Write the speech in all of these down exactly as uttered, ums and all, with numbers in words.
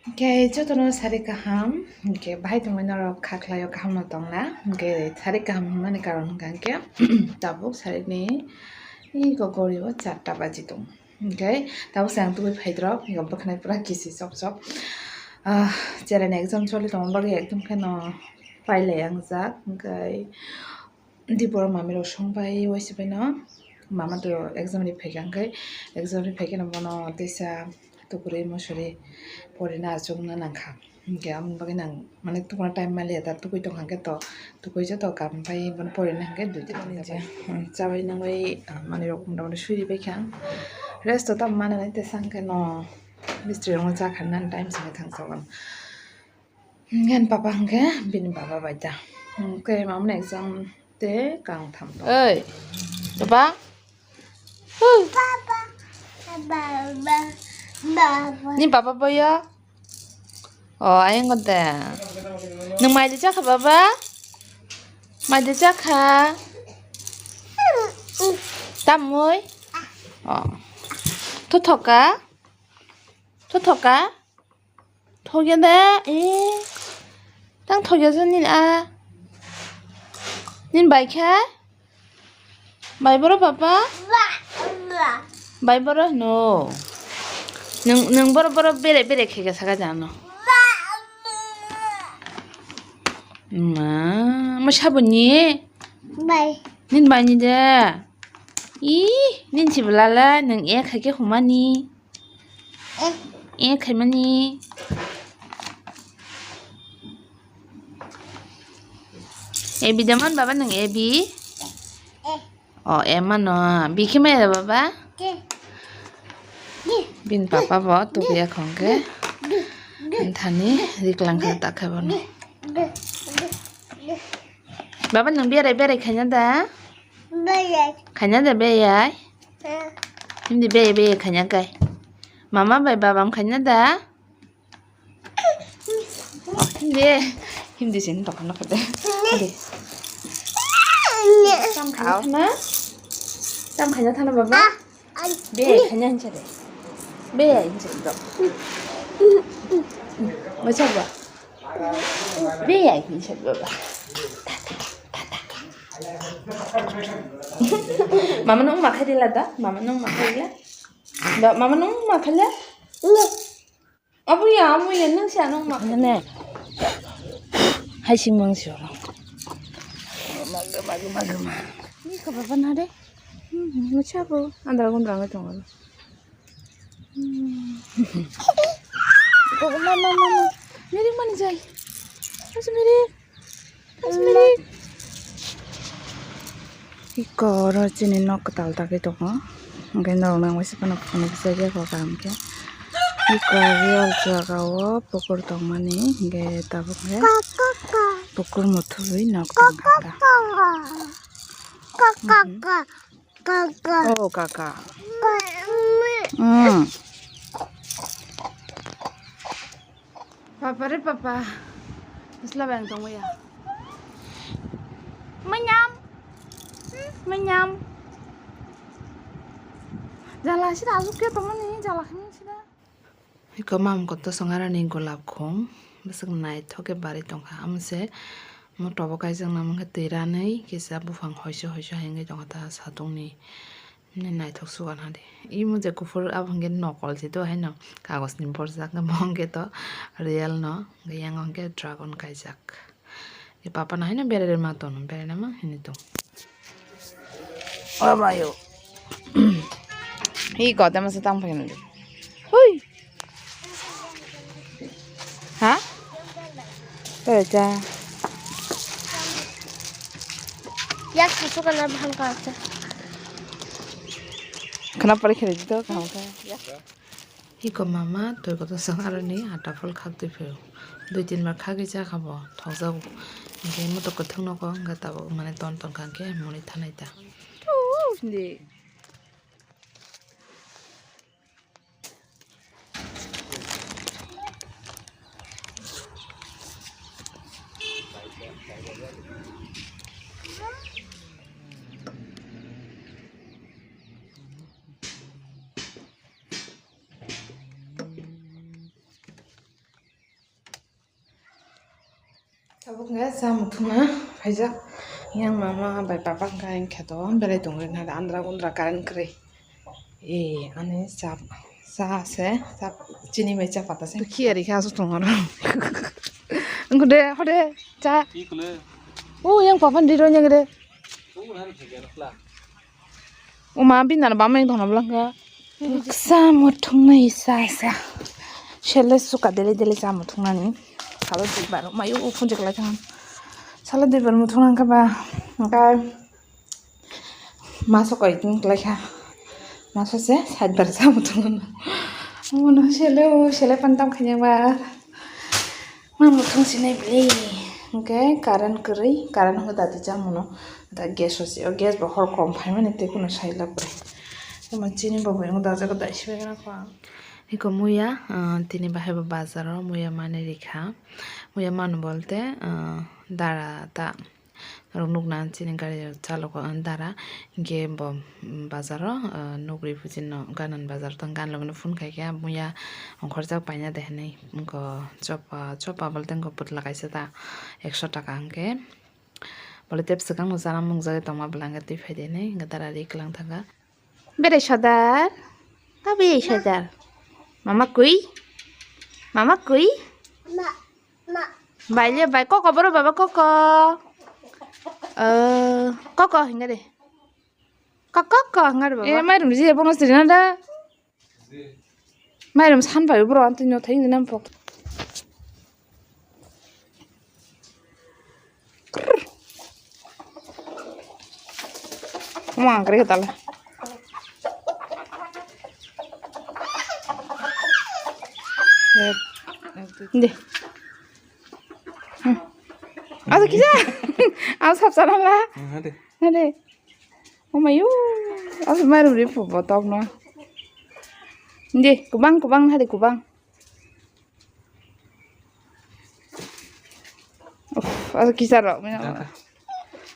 Hwnkhe jotono sari kaham, hwnkhe bahai tongmani norok kha khlaio, kaham no tongna, hwnkhe sari kaham hwnmani karon hwnkha hwnkhe tabuk sari ni iko gori o charta baji tong, hwnkhe tabuk se ang tubui phaidrop, iko bwkhanai pura kisi chop chop. Ah, cherani exam choli tongma bagwi ekdom kheno pailai ang jak, hwnkhe Dipor mami rok song pai waisa pai no mama to exam ri phaikha, hwnkhe exam ri phaikhe no bono teisa tukuri musuri porina achukna nangkha, hwnkhe aboni bagwi nang mane tukuna time maliya da, tukui tongkha hwnkhe to tukui joto kam pai bono porina hwnkhe dui tin ghonta pai. Chabai nangbai mani rok mota moti sui ri paikha, rest to tamo mananai teisa hwnkhe no mistri rok no cha kharnani time songwi thangsa o. Ngan papa hwnkhe bini baba bai da. Hwnkhe mamani exam tei kang tham tong. Oi, baba. Oi. Baba, baba, baba. Ni baba boyo? O, ayang ko da. Nwng mai de chakha baba? Mai de chakha? Tamoi? O. Thothoka? Thothoka? Thokya de, eh. Tang thokya se nini a. Nini bai khe? Bai boro papa? Bai boro no. Nung, nung boro boro bere bere khe saka jano. Ma, mo sabuni? Bai. Nini bai ni de. Ih, nini si belala nung e kha khe humani. Eh, khaimani. Ebi deman baba nung ebi? O, emano. Bikhi maya baba? Bin papa bo tukuya khongke. Thani riklang khe takhe bono. Baba nung berai berai khaina da? Khaina da beyai? Hindi beyai beyai khaina kai. Mama bai babam khaina da? Hindi. Hindi sin tokon no kade. Hindi. Tam khaina thana? Tam khaina thana baba? Beyai khaina hinsa de. Beyai hinsa de. Bacha ba? Beyai hinsa de baba. Mama nung makhai rila da? Mama nung makhai rila? Ba, mama nung makhai la? Abuya, abuya, nung si anung makhai ne. Hai sing mang si oro. Guma, guma, guma, guma. Ni ka baba na de? Hmm, mucha bo. Andra gundra ngai tongo. Hmm. Guma, mama, mama. Miri mani jai. Mas miri. Iko oro chini nok kwtal tagwi tongo. Hwnkhe norok nang waisa phano phunuk jakya kok kaham khe. Iko real jaga o pukur tongmani hwnkhe tabuk khe pukur muthubwi nok tongkha. Mhm. Kaka. Oh, kaka. Kaka. Mm. Papa re papa. Isla bang tong ya. Manyam. Hmm, manyam. Jala sida asuk ke tongmani jala khani sida. Iko mam koto songarani golap khum, bwswk naithok khe barwi tongkha. Amo se mo tobo kaijak nang mankhe twi ranwi kisa buphang hoiso hoiso hai wngwi tongkha ta satungni. Naithok sugan hadi. Imo je kuphur abo hwnkhe nokol se do haino kagos ni borjak, amo hwnkhe to real no, hwnkhe yang hwnkhe dragon kaijak. E papa no haino berai rwma tono, berai nama hini tong. O bayo. Hi kota masa tang phai nang. Hui. Ha? Berai cha. Yak susu kana bhang ka cha. Khana pare khare jito kaham kha. Iko mama twi kotor swk aroni ata phol khak twi phio. Dui tin bar khagwi chakha bo thokjago. Hwnkhe motok kwthwk nogo hwnkhe tabuk mane ton ton kha hwnkhe mwnwi thanai ta. Tabuk hwnkhe cha muthungna phaijak. Yang mama bai papa hwnkhe ang kheto belai tongwi nai andra gundra current kwrwi. E ani cha cha se cha chini bai cha pata se. Khiya rikha aswk tongo oro. Wngkhe de hode cha. O yang papa ni roi nyang de. Uma bini nana bama yang thangna bwlangkha. Cha muthungnai cha cha. Sele suka dele dele cha muthungnani. Salo dibar mayo phunjak lai thang. Salo dibar muthungna kha ba. Engkai maso koi tin lai kha. Maso se side bar cha muthungna. Mono sele o sele pantam khanya ba. Ma muthung sinai bwle. Hwnkhe current kwrwi, current hwnkhe dati chamano. Da gas o se, o gas bo hor kom phaimani tei kuno sai lab kwrwi. Tamo chini bo bwrwi wng dajak dai sibai gana kho ang. Iko muya, ah, tini bahai bo bazar o muya mani rikha. Muya mano bolte, ah, dara ta. Rok nukna chini gari chalogo dara, hwnkhe bo bazaro, ah, nugri bujinno ganan bazar tong gan logino phone khaikhe muya ongkhorjak paina de hinwi wngkha chopa, chopa bolte wngkha putla kaisa ta ekso taka hwnkhe bole tep swkang no chana mung jagwi tongma bwlangkhe twi phaidi hinwi hwnkhe dara ri kwlang thangkha. Berai sodar? Ka berai sodar? Mama kui? Mama kui? Bai le bai koko boro baba koko. Eh, koko hinga de. Koko koko hinga de baba. Eh, mairum ji bono sirina da. Mairum san bai bro antu nyo thai ni nam pok. Uma angkari kata la. Deh. Hmm. Asa kisa. Asa sana la. Ada. Ada. Omayu. Asa maru ripu botok no. Deh, kubang kubang hari kubang. Uff, asa kisa rok.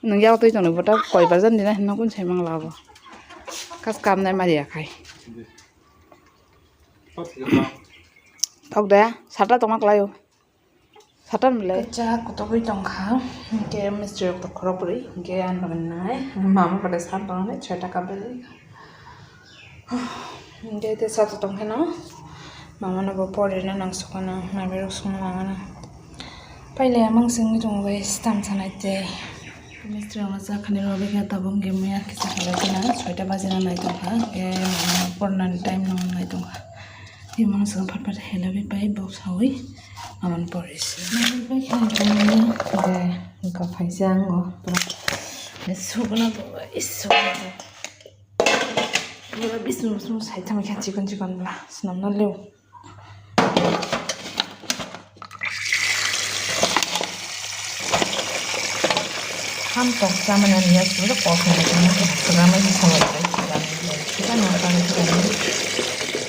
Nung yak twi tongni bota koi bajan dina hinna kun sai mangla bo. Kas kam nai mari akai. Thok de, sata tongma klai o. Sata mle. Kacha kutugwi tongkha. Ke mistri rok to khorok bwrwi. Ke ano nai. Mama pada sat tongni choi taka bwrwi. Hwnkhe tei sat tong kheno mamano bo porina nang sukano, naibirok songna nangano. Pailaya mang singwi tongo bai stam sanai tei. Mistri rok no cha khani rw bai khe tabuk hwnkhe muya kisa khalai kheno soita bajina nai tongkha, hwnkhe mama pornani time no nai tongkha. Tei mang song phat phat helogwi pai bok sawi mamani porisi. Naiwi pai kheno tongmani hwnkhe wngkha phaisa ango pura. Sukno bo, isu. Pura bising bising sai tongkha chikon chikon bla swnamna leo. Ham tong chamani ani yak suru kok ni tong chamani ni salai pai.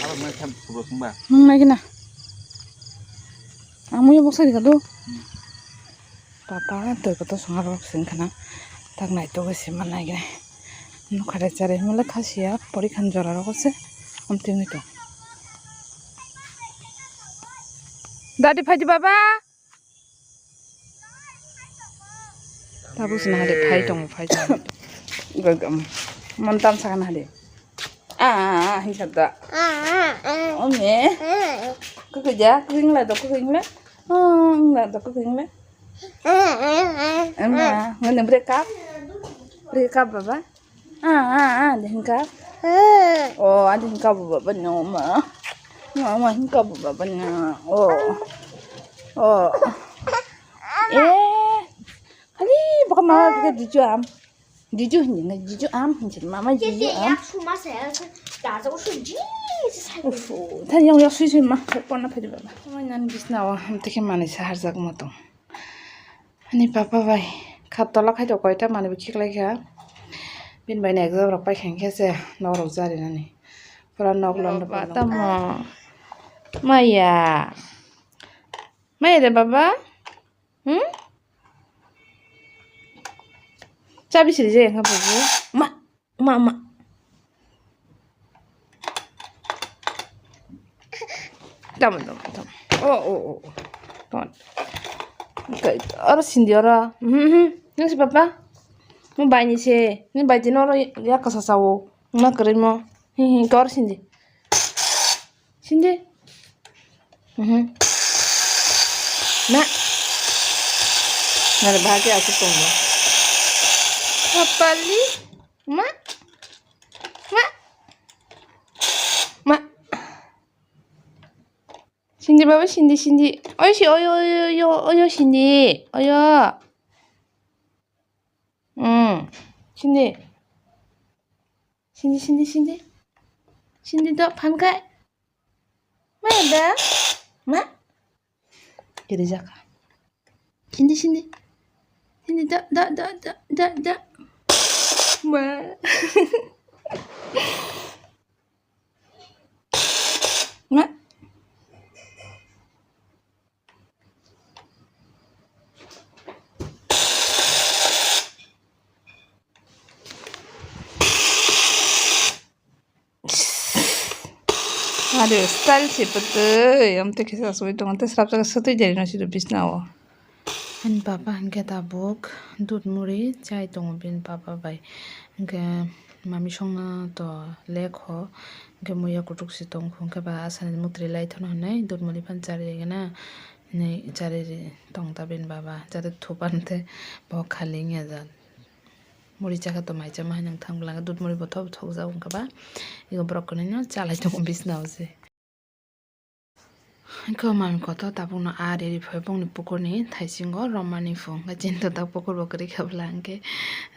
Abo mai tham subo sungba. Nung nai gina. Ang muya boksa di kadu. Papa twi kotor songha rok sing khana tak nai togwi se manai gini. Nokha re chare himle kha sia pori khan jora rogo se amtwi wngwi tong. Dadi phaidi baba. Tabuk sina hade phai tongo phai tongo. Gagam. Mon tam sakana hade. Ah, ah, ah, hinsa da. Ome. Kukuja, kuingla do kuingla. Oh, ingla do kuingla. Ama, ngene break up. Break up baba. Ah, ah, ah, de hinka. Oh, ade hinka baba no ma. Ma, ma hinka baba no. Oh. Oh. Eh. Kali baka ma ke dijo am. Diju hindi na, diju am hindi mama diju am. Uff, than yang yak sui sui ma, pon na phadi baba. Mai nan bisna o, ham teke mani sahar jak moto. Ani papa bai, khat tola khai to koita mani bikhi klai kha. Bin bai na exam rok pai khan khe se, nok rok jari nani. Pura nok lon rok tamo. Maya. Maya de baba? Hmm? Chabi siri je engkha bubu. Ma, ma, ma. Tamo, tamo, tamo. Oh, oh, oh, oh. Come on. Oro sindi oro. Mhm, mhm. Nung si papa? Nung bai ni se. Nung bai tini oro ya kasa sao. Nung na kwrwi mo. Hi hi kor sindi. Sindi. Mhm. Na. Nare bahai ke asuk tongo. Papali. Ma. Ma. Ma. Sindi baba, sindi, sindi. Oyo si, oyo, oyo, oyo, oyo, sindi. Oyo. Hmm. Sindi. Sindi, sindi, sindi. Sindi do, phan kai. Ma da? Ma? Kiri jaka. Sindi, sindi. Sindi do, do, do, do, do, do. Ma. Ma. Ado style se pwtwi, amtwi khe sa sugui tongo, tei swrapsa khe swtwi derino sido bisna o. Ani papa hinkhe tabuk dudh muri chai tongo bini papa bai. Hinkhe mami songno to lekho, hinkhe muiya kutuk se tongkho, hinkhe ba asani muktrwi laithano hinwi dudh muri phano charwi rwgena hinwi charwi tongta bini baba, jate thupante bo khali wngya jat. Muri chakha to mai chama hinwi thang bwlangkha, dudh muri bo thok thokjak wngkha ba, ego borok kwnwi no chalai tongo bisna o se. Hwnkhe o mami kotor tabukno a riri phai bongni pukurni thaisingo romani phu. Hwnkhe chini to tak pukur bo kwrwi kha bwla, hwnkhe,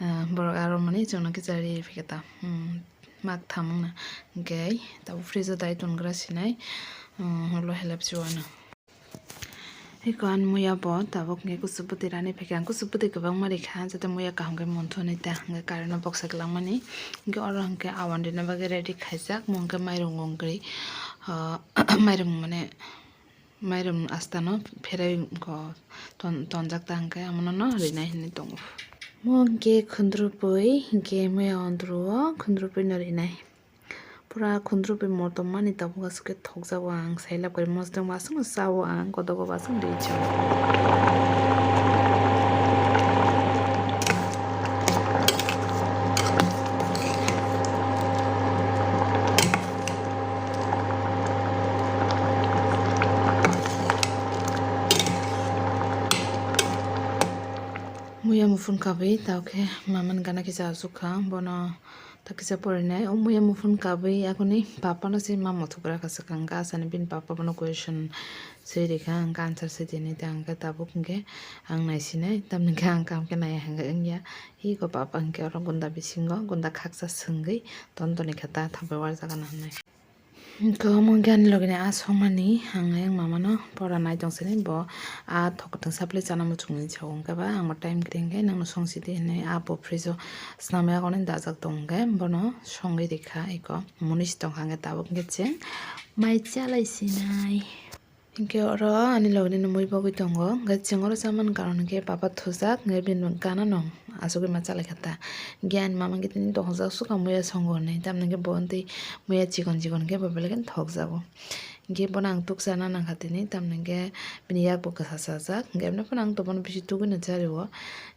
ah, borok a romani chwngno kisa riri phaikhe ta, hmm, mak tham wngna. Hwnkhe tabuk fridge o dai tongra sinai, hmm, ulo helep chuwano. Eko ani muya bo tabuk hwnkhe kuchuk bwtwi rani phaikha. Ang kuchuk bwtwi kwbangma rikha, jate muya kaham khe munthu hinwi ta hwnkhe current o boksa kwlangmani. Hwnkhe oro hwnkhe awan rina bagwi ready khaijak, mo hwnkhe mairum wngwi, ah, mairum mane Mairum astano pherai ko ton-, tonjak ta hwnkhe, amono no rinai hinwi tongo. Mo hwnkhe khundrupui hwnkhe muya ondro o khundrupui no rinai. Pura khundrupui motom mani tabuk aswk khe thokjago ang, sailab kari mosdeng bo aswk no chao ang, kodogo bo aswk no ri chao. Muya muphun kabui, tao khe mamani gana kisa achukha, bono ta kisa porinai. O muya muphun kabui, yakuni papa no se ma mothogra kha swkang, hwnkhe asani bini papa bono question swi rikha, hwnkhe answer swi tini ta, hwnkhe tabuk hwnkhe ang naisinai, tamni hwnkhe ang kaham khe naiya hwnkhe wngya. Iko papa hwnkhe oro gunda bisingo, gunda khaksa swngwi ton toni kha ta, thapai warjak gana hwnwi. Hwnkhe omo hwnkhe ani logini a songmani, ang ayang mamano pora nai tong sini, bo a thok kwthwng saple chana muchungmani sao, hwnkhe ba ang bo time kwrwi hwnkhe nangno song sidi hinwi a bo fridge o swnamya hwnwi dajak tong hwnkhe bono songwi rikha iko. Muni si tongkha hwnkhe tabuk hwnkhe chwng mai chalai sinai. Hinkhe oro ani logini mui bagwi tongo, hinkhe chwng oro chamani karon hinkhe papa thujak, hinkhe bini gana no achugwi ma chalai kha ta. Hinkhe ani mama hinkhe tini dohorjak sukha muya songo hinwi, tamni hinkhe bo tei muya chikon chikon hinkhe bo belai kheno thokjago. Hinkhe bono ang tuksa na nangkha tini, tamni hinkhe bini yak bo kwsa chajak, hinkhe emni phano ang to bono bisi tugwino chario,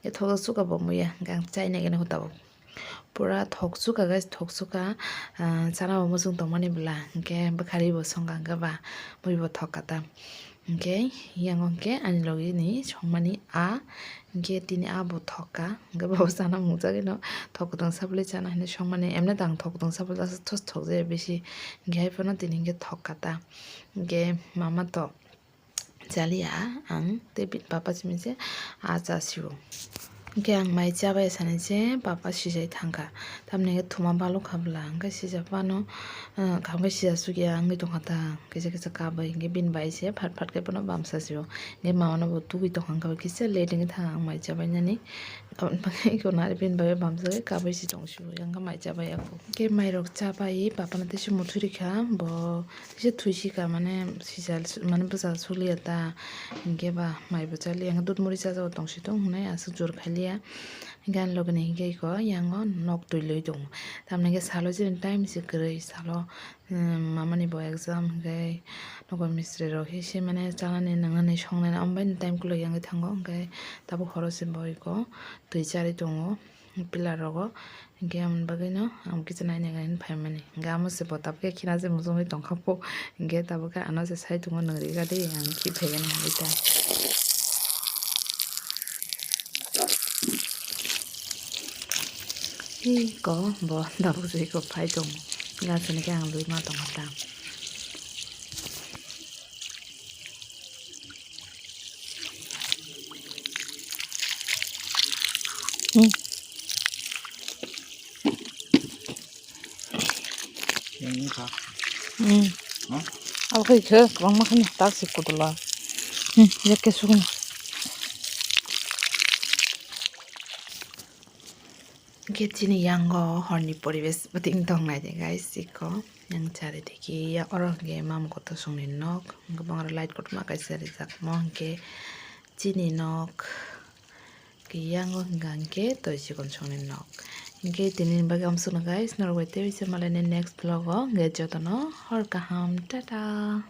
hinkhe thokjak sukha bo muya, hinkhe ang chaina gana tabuk. Pura thoksuka guys, thoksuka, ah, chana bo muchung tongmani bwla, hinkhe bwkhari bo songkha, hinkhe ba mui bo thokka ta. Hinkhe yang o hinkhe ani logi ni songmani a, hinkhe tini a bo thokka, hinkhe bo chana mungjagwi no thok kwtwng saple chana hinwi songmani, emni tang thok kwtwng saple thos thok jaya bisi, hinkhe hai phano tini hinkhe thokka ta. Hinkhe mama to chaliya ang tei bini papa simi se a chasio. Hinkhe ang mai chabai sani se papa sijai thangkha. Tamni hinkhe thuma balokha bwla, hinkhe sijak phano, ah, kaham khe sija sukya wngwi tongkha ta, kisa kisa kabai. Hinkhe bini bai se phat phat khe bono bamsa sio. Hinkhe mama no bo tugwi tongkha, hinkhe kisa late wngwi thang ang mai chabai nani. Aboni bagwi eko nari bini bai bamsa khe kabai si tong sio, yang khe mai chabai ya kho. Hinkhe mairok chabai papa no teisa muthuri kha, bo Kisa thwi sika mane sijal mane bwsa suliya ta, hinkhe ba mai bo chaliya, hinkhe dudh muri chajago tong si tong hinwi aswk jor khaili. Ya, hingke ani loge ni hingke iko yango nok twi lui tongo. Tamni hingke salo chini time se kwrwi, salo, um, mama ni bo exam hingke nogo mistri rok he se mane chanani nangnani songnani omo bai ni time kwlwi yang thango, hingke tabuk horo se bo iko twi charwi tongo pillar rogo, hingke amoni bagwi no ang kisa nainani hinwi phaimani, hingke amo se bo tabuk khe khina se muchungwi tongkha po, hingke tabuk khe ano se sai tongo nwng rega de ang khi phaigani hinwi ta. Iko bo tabuk se iko phai tongo. Gachini khe ang lui ma tongo ta. Hmm. Yang wngkha. Hmm. Huh? Alkhe khe kwbangma khani tak se kudula. Hmm, yakke sukni. Hingke chini yango horni poribesh bwtwi wng tong nai de guys, iko yang chari tiki ya oro hingke mam kotor songni nok, hingke bangaro light kotorma kaisa rijak mo hingke chini nok. Hingke yango hingka hingke toi chikon songni nok. Hingke tini bagwi amsukno guys, norok bai tebisa malai next vlog o, hingke jotono hor kaham, tata.